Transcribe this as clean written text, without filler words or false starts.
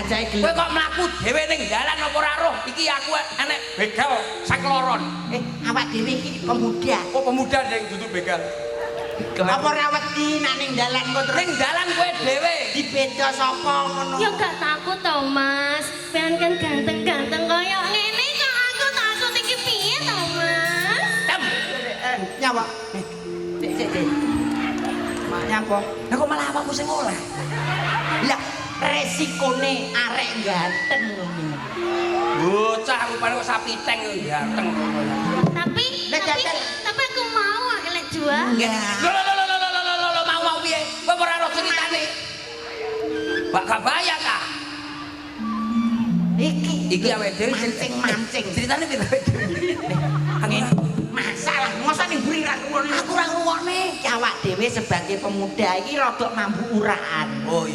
Gajahe Kowe gelem. kok mlaku dhewe ning dalan apa ora roh? Iki aku enek begal sakloron. Eh, awak dhewe iki pemuda. Kok pemuda sing dudu begal? Apa ora wedi nak ning dalan kok terus Ning dalan kowe dhewe. Dibeda sapa ngono? Ya gak takut to, Mas. Pengen kan ganteng-ganteng kaya ngene kok aku takut iki piye to, Mas? Tem. Eh, nyawa. Eh, sik sik sik. Nyapa? Lah kok malah awakmu sing oleh? Lah, resikone arek ganteng ngono. Bocah rupane kok sapi teng ganteng. Tapi Lah, tapi jajal. Tapi aku mau elek dua. Lho lho lho lho lho lho lho lho, mau mau piye? Kowe ora roh ceritane. Bak gak bahaya ta? Iki Iki awake dhewe mancing-mancing. Ceritane piye awake dhewe? Ngene. Masalah masa ning mburi ra ngrungokne. Aku ora ngrungokne. Awak dhewe sebagai pemuda iki rada mambu uraan. Oh iya.